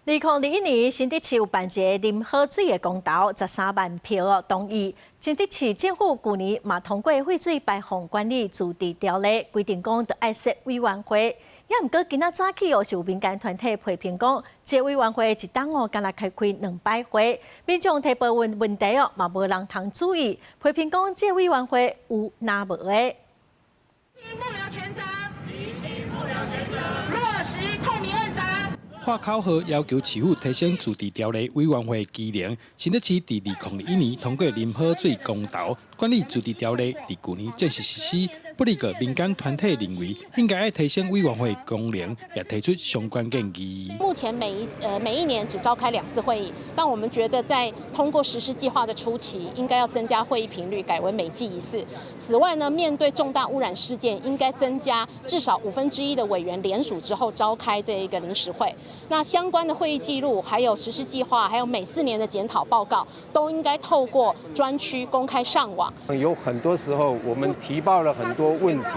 2021年，新竹市有辦一个啉好水的公投，13萬票哦同意。新竹市政府舊年嘛通過廢水排放管理自治條例，規定講著愛設委員會。也毋過今仔早起哦，是有民間團體批評講，這個委員會一冬哦，干焦開開兩擺會，民眾提報問問題哦，嘛無人通注意，批評講這個委員會有若無的。
落實透明問責。
喊口號要求市府提升自治條例委員會機能。新竹市佇2021年通過啉好水公投管理自治條例，佇舊年正式實施。不過民間團體認為應該愛提升委員會功能，也提出相關建議。
目前每一年只召開兩次會議，但我們覺得在通過實施計劃的初期，應該要增加會議頻率，改為每季一次。此外呢，面對重大污染事件，應該增加至少1/5的委員聯署之後召開這一個臨時會。那相關的會議記錄、還有實施計劃、還有每4年的檢討報告，都應該透過專區公開上網。
有很多時候，我們提報了很多問題，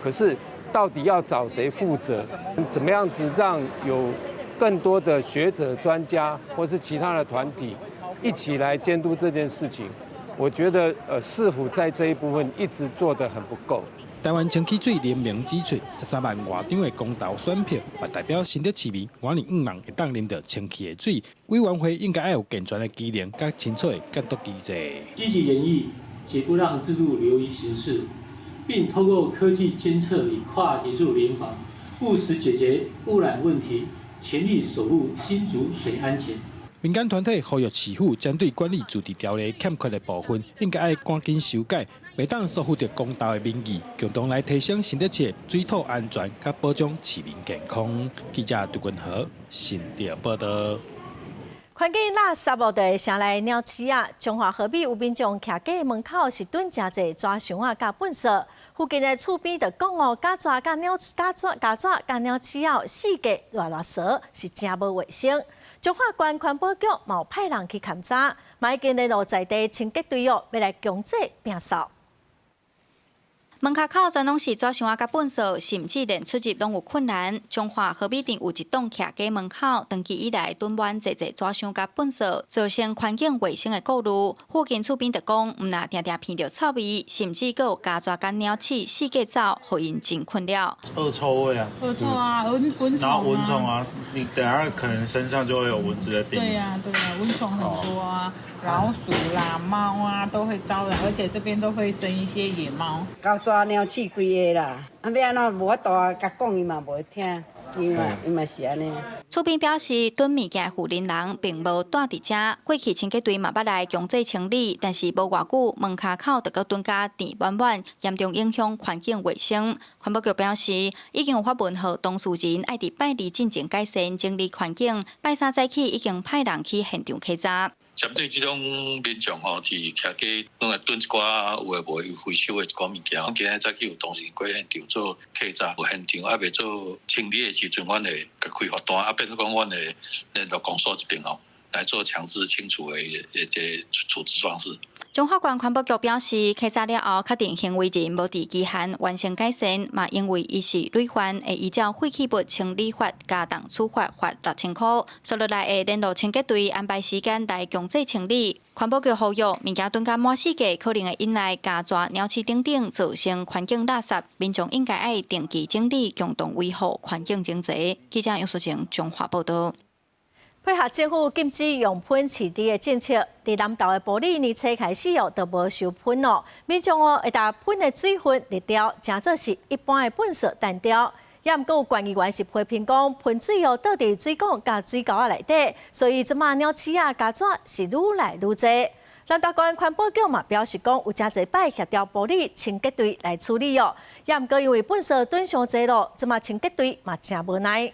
可是到底要找誰負責？怎麼樣子讓有更多的學者、專家或是其他的團體一起來監督這件事情？我覺得，市府在這一部分一直做得很不夠。
台灣清氣水聯盟指出，13萬外張的公投選票，嘛代表新竹市民倚年向望會當啉著清氣的水。委員會應該愛有健全的機能，佮清楚的監督機制。
積極研議，絕不讓制度流於形式，並透過科技監測與跨級數聯防，務實解決污染問題，全力守護新竹水安全。
民間團體呼籲市府針對管理自治條例欠缺的部分，應該愛趕緊修改，袂當疏忽著公投的民意，共同來提升新竹市的水土安全，佮保障市民健康。記者杜君和新竹報導。
環境垃圾無就會城內鳥鼠仔，彰化河尾有民眾徛家門口是囤誠濟紙箱仔佮糞埽，附近的厝邊就講哦，虼蛇佮鳥虼蛇虼蛇佮鳥鼠仔四界亂亂趖，是誠無衛生。彰化縣環保局嘛有派人去勘查，嘛已經聯絡在地清潔隊哦，欲來強制摒掃。
門跤口全攏是紙箱仔佮糞埽，甚至連出入攏有困難。彰化河尾鎮有一棟徛家門口，長期以來囤滿濟濟紙箱佮糞埽，造成環境衛生的顧慮。附近厝邊就講，毋但定定鼻著臭味，甚至閣有虼蛇佮鳥鼠四界走，予𪜶真困擾。
惡臭味啊！
惡臭啊，蚊蟲
然後蚊蟲啊，你等下可能身上就會有蚊子的叮。
對呀，對呀，蚊蟲很多啊。老鼠啦、貓啊都會招來，而且這邊都會生一些野貓。
虼蛇、鳥鼠規个啦，啊欲按怎無法度啊，共講伊嘛無會聽。
伊嘛伊嘛是按呢。
厝邊表示，囤物件負責人並無蹛佇遮，過去清潔隊嘛捌來強制清理，但是無偌久門跤口就閣囤甲填滿滿，嚴重影響環境衛生。環保局表示，已經有發文予當事人，愛佇拜二進前改善整理環境。拜三早起已經派人去現場稽查。
針對這種民眾吼，佇徛街攏會囤一寡有的無的回收的一寡物件，今日早起有同事過現場做稽查，有現場猶未做清理的時陣，阮會共開罰單，變做講阮會聯絡公所這邊吼，來做強制清除的一個處置方式。
彰化縣環保局表示，稽查了後，確定行為人無佇期限完成改善，嘛因為伊是累犯，會依照廢棄物清理法加重處罰，罰6000箍。接落來會聯絡清潔隊安排時間來強制清理。環保局呼籲，物件囤甲滿四格，可能會引來家蛇、鳥鼠等等，造成環境垃圾。民眾應該愛定期整理，共同維護環境整齊。記者楊淑晴彰化報道。
配合政府禁止用噴飼豬的政策，佇南投的埔里年初開始哦，就無收噴咯。民眾哦會共噴的水分瀝掉，誠做是一般的糞埽單調。也毋過有縣議員是批評講，噴水哦倒佇水管佮水溝仔內底，所以這馬鳥鼠仔、家蛇是愈來愈濟。南投縣環保局嘛表示講，有誠濟擺協調埔里清潔隊來處理哦。也毋過因為糞埽囤傷濟咯，這馬清潔隊嘛誠無奈。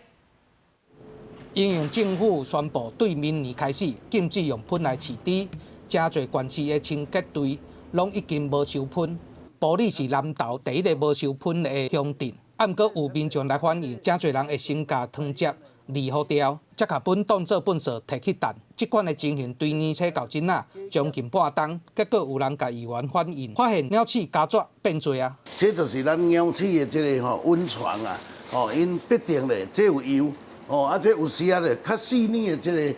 因應政府宣布對明年開始禁止用噴來飼豬，誠濟縣市的清潔隊攏已經無收噴。埔里是南投第一个無收噴的鄉鎮，毋過有民眾來反映，誠濟人會先共湯汁濾予掉，才共噴當做糞埽提去擲。這款的情形對年初到這仔將近半冬，結果有人共議員反映，發現鳥鼠家蛇變濟啊。
這就是咱鳥鼠的這个吼溫床啊，吼，𪜶必定咧，這有油。哦，啊，這有時啊咧，較細膩的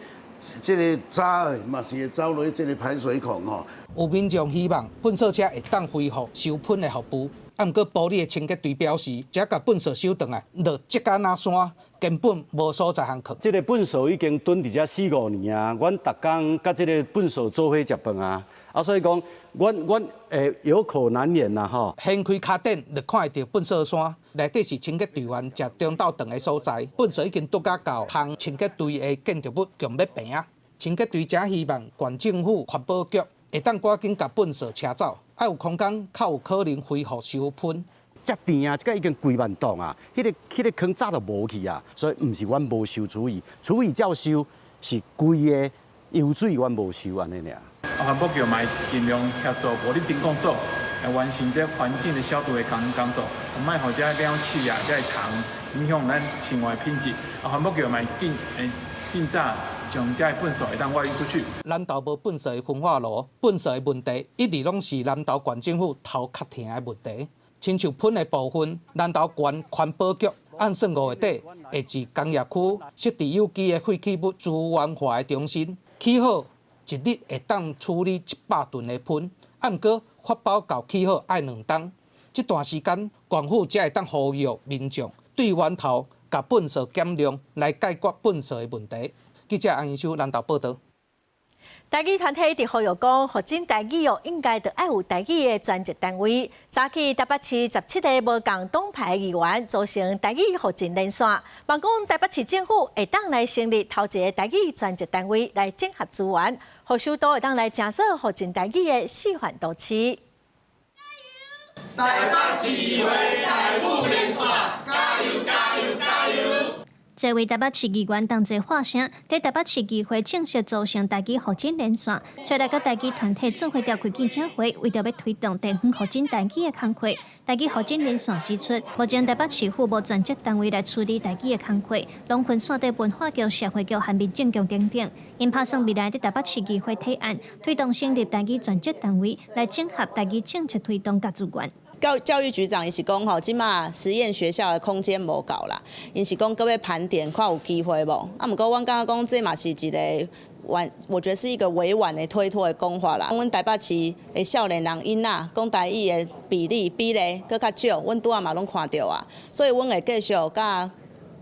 這個渣嘛是會走落去這個排水孔吼。
有民眾希望糞埽車會當恢復收噴的服務，啊，毋過埔里的清潔隊表示，這共糞埽收轉來，落積甲若山，根本無所在通囥。
這個糞埽已經囤佇遮四五年啊，阮逐工佮這個糞埽做伙食飯啊，啊，所以講，阮會有口難言啦吼。
掀開跤頂就看會著糞埽山，內底是清潔隊員食中晝頓的所在，糞埽已經堵甲到通清潔隊的建築物強欲平啊。清潔隊誠希望縣政府環保局會當趕緊共糞埽車走，愛有空間較有可能恢復收噴。
遮甜啊，這个已經幾萬噸啊，彼个坑早就無去啊，所以毋是阮無收廚餘，廚餘照收，是規个油水阮無收按呢爾。
環保局嘛會盡量協助埔里鎮公所來完成這環境的消毒的工作，毋愛予這鳥鼠啊、這蟲影響咱生活的品質。啊，環保局嘛會盡早將這糞埽會當外運出去。
南投無糞埽的焚化爐，糞埽的問題一直攏是南投縣政府頭殼疼的問題。親像噴的部分，南投縣環保局按算5月底會佇工業區設置有機的廢棄物資源化的中心，起好一日會當處理100噸的噴，毋過發包到起好愛兩冬，這段時間縣府才會當呼籲民眾對源頭共糞埽減量來解決糞埽的問題。記者安英修南投報導。
台語團體佇呼籲講，發展台語哦，應該著愛有台語的專職單位。早起台北市17個無仝黨派議員組成台語復振連線，望講台北市政府會當來成立頭一个台語專職單位來整合資源，予首都會當來成做復振台語的示範都市。
台北市議會台語連線，加油加油加油！
這位台北市議員同齊喊聲，佇台北市議會正式組成台語復振連線，出來佮台語團體做伙召開記者會，為著欲推動地方復振台語的工課。台語復振連線指出，目前台北市府無專職單位來處理台語的工課，攏分散佇文化局、社會局和民政局等等。𪜶拍算未來佇台北市議會提案，推動成立台語專職單位，來整合台語政策推動佮資源。
教育局長伊是講吼，這馬實驗學校的空間無夠啦，𪜶是講閣欲盤點，看有機會無？啊，毋過阮感覺講這嘛是一个婉，我覺得是一個委婉的推脫的講法啦。阮台北市的少年人囡仔講台語的比例閣較少，阮拄仔嘛攏看著啊，所以阮會繼續佮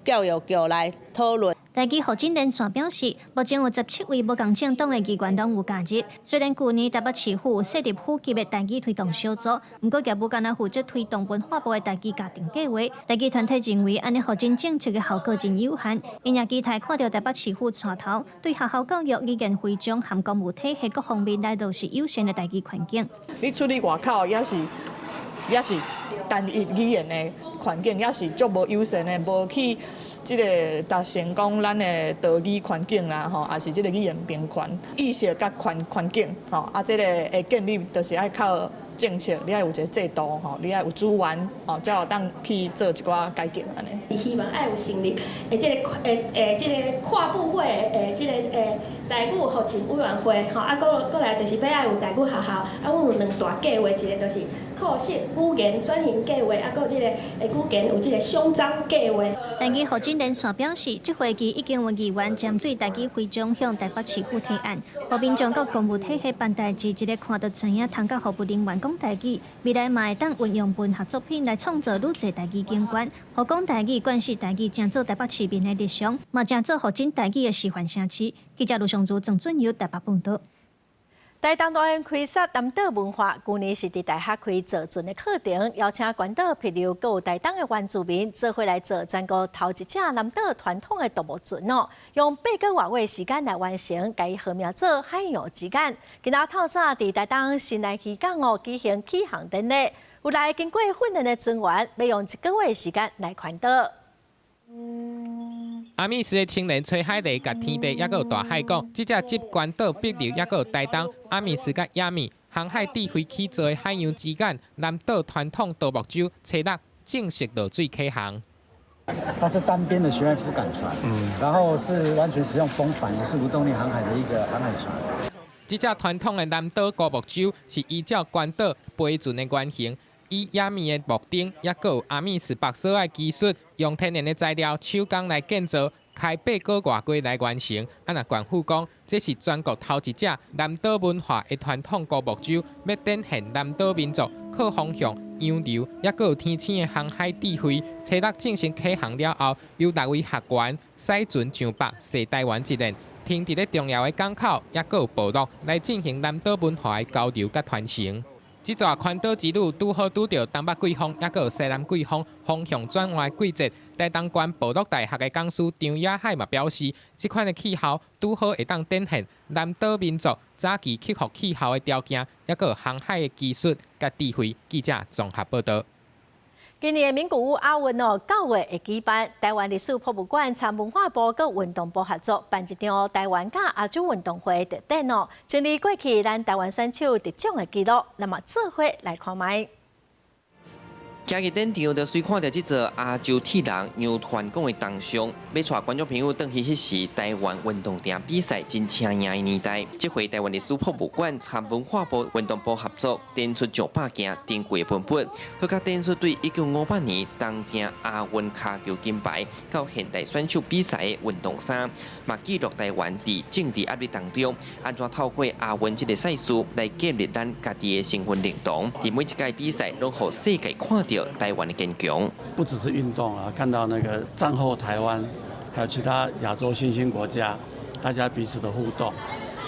教育局來討論。
台語復振連線表示，目前有17位無仝政黨的議員攏有加入。雖然舊年台北市府有設立府級的台語推動小組，毋過業務干焦負責推動文化部的台語加強計劃。台語團體認為，按呢復振政策的效果真有限。𪜶也期待看著台北市府帶頭，對學校教育、語言徽章和公務體系各方面來落實友善的台語環境。
你出去外口也是單一語言的環境，也是足無友善的，無去這個達成講咱的多語環境啦，吼，也是這個語言平權意識佮環境，吼，啊，這個會建立，就是愛靠政策，你愛有一個制度，吼，你愛有資源，吼，才有當去做一寡改革按呢。
希望愛有成立，這個這個跨部會的這個台語復振委員會，吼，啊，閣來就是欲愛有台語學校，啊，阮有兩大計劃，一個就是課室語言轉型計劃，啊，閣這個語言有這個賞章計劃。
台語復振連線表示，這會期已經有議員針對台語徽章向台北市府提案，予民眾佮公務體系辦代誌，一个看就知影通佮服務人員講台語，未來嘛會當運用文學作品來創造愈濟台語景觀，予講台語、貫徹台語，成做台北市民的日常，嘛成做復振台語的示範城市。記者盧尚如、鄭俊友台北報導。
台東大園開設南島文化，舊年是佇大學開造船的課程，邀請關島、帛琉閣有台東的原住民做伙來做全國頭一隻南島傳統的獨木船哦，用8個外月時間來完成，共伊號名做海洋之眼。今仔透早佇台東新來漁港哦舉行啟航典禮，有來經過訓練的船員，欲用一個月時間來環島。
阿米斯的青年吹海螺，共天地抑閣有大海講，這隻集關島、帛琉抑閣有台東阿米斯佮雅美航海智慧起造的海洋之眼南島傳統獨木舟，初六正式落水啟航。
它是單邊的舷外浮桿船，然後是完全使用風帆，也是無動力航海的一個航海船。
這隻傳統的南島孤木舟是依照關島飛船的原型。以雅美的木釘，抑閣有阿米斯縛索的技術，用天然的材料手工來建造，開8個外月來完成。啊，若縣府講，這是全國頭一隻南島文化的傳統孤木舟，欲展現南島民族靠風向、洋流，抑閣有天星的航海智慧。初六正式啟航了後，由6位學員駛船上北，踅台灣一輪，停佇咧重要的港口，抑閣有部落來進行南島文化的交流佮傳承。這逝環島之旅拄好拄著東北季風，抑閣有西南季風風向轉換的季節。台東縣部落大學的講師張雅海嘛表示，這款的氣候拄好會當展現南島民族早期克服氣候的條件，抑閣有航海的技術佮智慧。記者綜合報導。
今年的名古屋亞運哦，9月會舉辦。台灣歷史博物館參文化部佮運動部合作辦一場台灣佮亞洲運動會特展哦，整理過去咱台灣選手得獎的紀錄，那麼做伙來看覓。
行入展場，就隨看著這座亞洲鐵人楊傳講的銅像，欲帶觀眾朋友轉去彼時台灣運動場比賽真車贏的年代。這回台灣歷史博物館參文化部運動部合作，展出上百件珍貴的文物，閣較展出對1958年東京亞運跤球金牌到現代選手比賽的運動衫，嘛記錄台灣佇政治壓力當中，按怎透過亞運這个賽事來建立咱家己的身份認同。佇每一屆比賽，攏予世界看著台灣的堅強。
不只是運動啊，看到那個戰後台灣，還有其他亞洲新興國家，大家彼此的互動，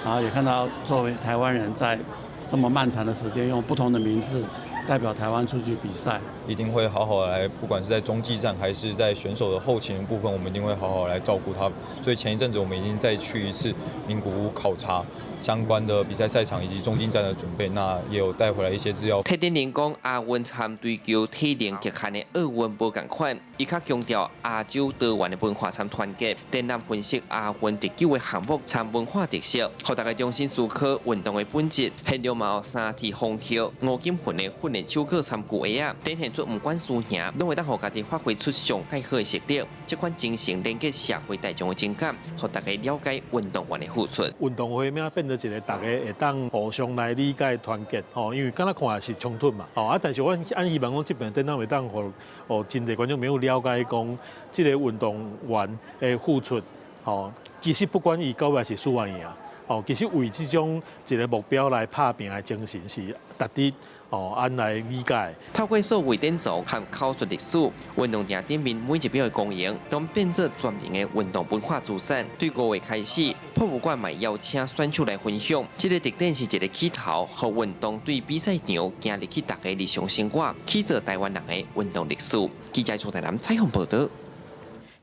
然後也看到作為台灣人在這麼漫長的時間，用不同的名字代表台灣出去比賽，
一定會好好來，不管是在中繼站還是在選手的後勤部分，我們一定會好好來照顧他。所以前一陣子我們已經再去一次名古屋考察相關的比賽賽場以及中繼站的準備，那也有帶回來一些資料。
特展人講，亞運參追求體能極限的奧運無仝款，伊較強調亞洲多元的文化參團結。展覽分析亞運得獎的項目參文化特色，予大家重新思考運動的本質。現場嘛有三鐵風球、吳金魂的訓練手銬參舊鞋仔，展現出毋管輸贏，攏會當予家己發揮出上蓋好的實力。這款精神連結社會大眾的情感，予大家了解運動員的付出。
運動會欲變做一個大家會當互相來理解團結吼，因為敢若看是衝突嘛，吼啊，但是阮按希望講這爿展覽會當予哦真濟觀眾朋友了解講，這个運動員的付出，吼，其實不管伊到尾是輸還贏。哦，其實為這種一個目標來拍拚的精神是值得哦，按來理解。
透過數位典藏和口述歷史，運動場頂面每一秒的功能，都變做專門的運動文化資產。對5月開始，博物館嘛邀請選手來分享。這個特展是一個起頭，予運動對比賽場行入去大家日常生活，去做台灣人的運動歷史。記者蔡台南採訪報道。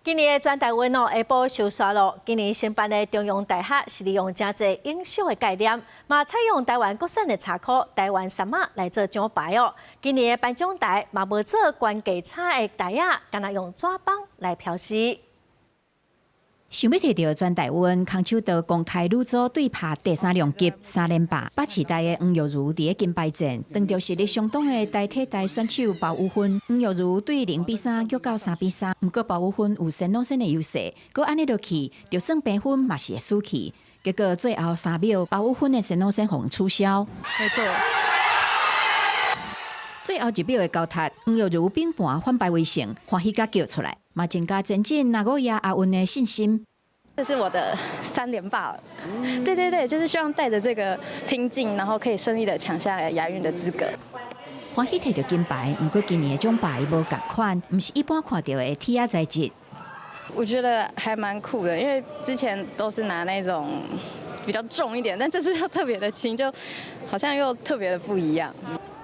今年的全台運哦，下晡收煞咯。今年承辦的中央大學是利用誠濟永續的概念，嘛採用台灣國產的茶箍、台灣杉仔來做獎牌哦。今年的頒獎台嘛無做懸架插的台仔，干焦用紙枋來標示。
想欲提著全大運空手道公開女組對拍第三量級三連霸，北市大的黃玉如佇咧金牌戰，當著實力相當的台體大選手包宇芬，黃玉如對0比3擊到3比3，毋過包宇芬有先攏先的優勢，閣按呢落去，就算平分嘛是會輸去。結果最後3秒，包宇芬的先攏先予人取消。
沒錯。
最後1秒的交踢，黃玉如反盤反敗為勝，歡喜甲叫出來，嘛增加前進名古屋亞運的信心。
這是我的3連霸，對對對，就是希望帶着這個拼勁，然後可以順利的搶下亞運的資格。
歡喜摕著金牌，毋過今年的獎牌無仝款，毋是一般看著的鐵仔材質。
我覺得還蠻酷的，因為之前都是拿那種比較重一點，但這次又特別的輕，就好像又特別的不一樣。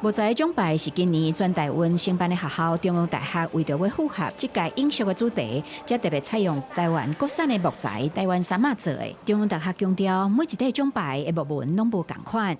木材獎牌是今年全台灣承辦的學校中央大學為著欲符合這屆永續的主題，才特別採用台灣國產的木材、台灣杉仔做的。中央大學強調，每一塊獎牌的木紋攏無仝款。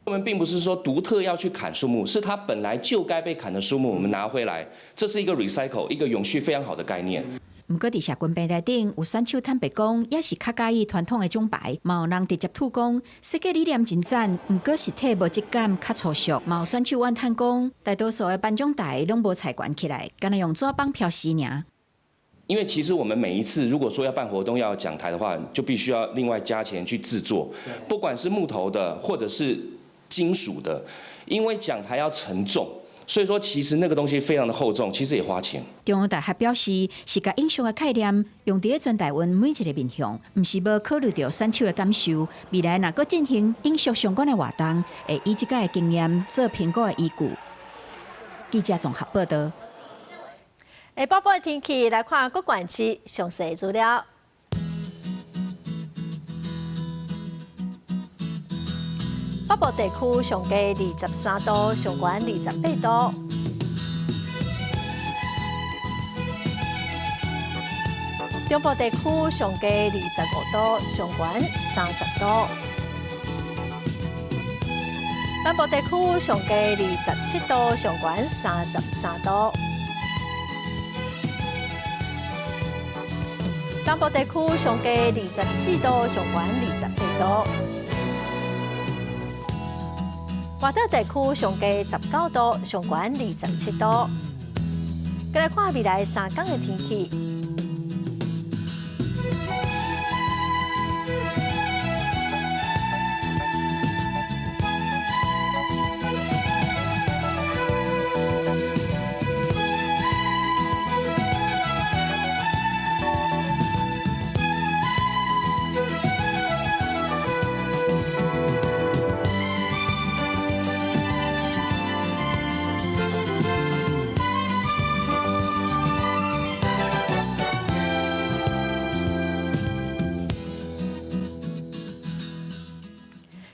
我們並不是說獨特要去砍樹木，是它本來就該被砍的樹木，我們拿回來，這是一個 recycle，一個永續非常好的概念。
毋過，佇社群平台頂有選手坦白講，也是較佮意傳統的獎牌。嘛有人直接吐講，設計理念真讚，毋過實體無質感，較粗俗。嘛有選手怨嘆講，大多數的頒獎台攏無菜懸起來，干焦用紙枋標示爾。
因為其實我們每一次如果說要辦活動要講台的話，就必須要另外加錢去製作，不管是木頭的或者是金屬的，因為講台要承重。所以說，其實那個東西非常的厚重，其實也花錢。
中央大學表示，是共永續的概念用佇咧全台灣每一個面向，毋是無考慮著選手的感受。未來若閣進行永續相關的活動，會以這個經驗做評估的依據。記者綜合報道。
下晡的天氣來看各縣市詳細資料。北部地區上低23度，上懸28度。中部地區上低25度，上懸30度。南部地區上低27度，上懸33度。東部地區上低24度，上懸28度。外島地區上低19度，上懸27度。再來看未來3天的天氣。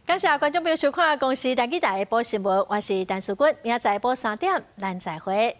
感謝觀眾朋友收看《公視台語台》下晡新聞，我是陳淑君，明仔載下晡3點，咱再會。